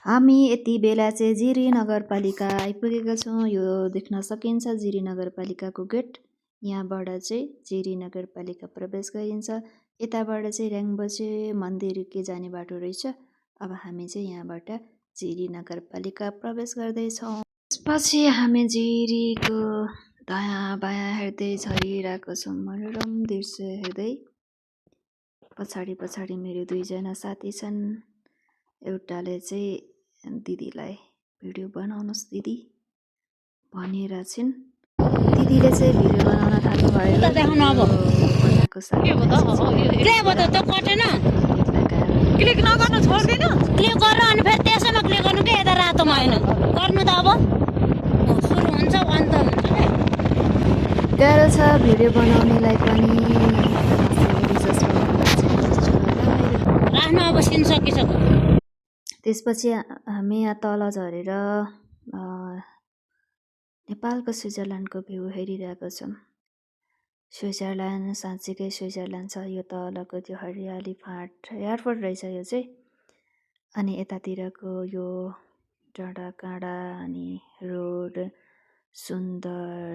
हामी यति बेला चाहिँ जिरी नगरपालिका आइपुगेका छौँ। यो देख्न सकिन्छ जिरी नगरपालिकाको गेट। यहाँबाट चाहिँ जिरी नगरपालिका प्रवेश गरिन्छ। यताबाट चाहिँ र्याङ्बोचे मन्दिर के जाने बाटो रहेछ। अब हामी चाहिँ यहाँबाट जिरी नगरपालिका प्रवेश गर्दैछौँ। त्यसपछि हामी जिरीको दायाँ बायाँ हेर्दै झरिरहेको छौँ, मनोरम दृश्य हेर्दै। पछाडि पछाडि मेरो दुईजना साथी छन्। एउटाले चाहिँ दिदीलाई भिडियो बनाउनुहोस् दिदी भनेर छिन्। दिदीले चाहिँ भिडियो बनाउन थाल्नु भयो। बनाएको क्लिक नगर्नु छोड्दिन, क्लिक गर अनि फेरि त्यसैमा क्लिक गर्नु के यता रातोमा हैन गर्नु त। अब सुरु हुन्छ अन्त हुन्छ के गाह्रो छ भिडियो बनाउनेलाई पनि। राख्नु अब सिन सकिसक्यो। त्यसपछि हामी यहाँ तल झरेर नेपालको स्विजरल्यान्डको भ्यू हेरिरहेको छौँ। स्विजरल्यान्ड साँच्चीकै स्विजरल्यान्ड छ। यो तलको त्यो हरियाली फाँट एयरपोर्ट रहेछ यो चाहिँ। अनि यतातिरको यो डाँडा काँडा अनि रोड सुन्दर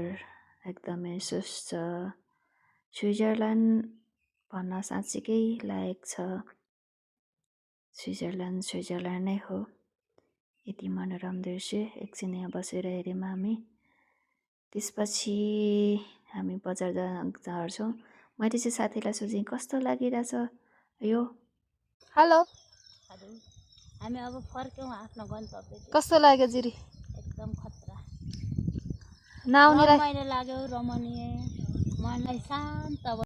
एकदमै स्वच्छ। स्विजरल्यान्ड भन्न साँच्चीकै लायक छ। स्विजरल्यान्ड नै हो। यति मनोरम दृश्य एकछिन यहाँ बसेर हेऱ्यौँ हामी। त्यसपछि हामी बजार झर्छौँ। मैले चाहिँ साथीलाई सोचेँ कस्तो लागिरहेछ यो। हेलो, हामी अब फर्क्यौँ आफ्नो गन्तव्य। कस्तो लाग्यो जिरी? एकदम खतरा, नआउनेलाई रमाइलो लाग्यो, रमणीय, मनलाई शान्त।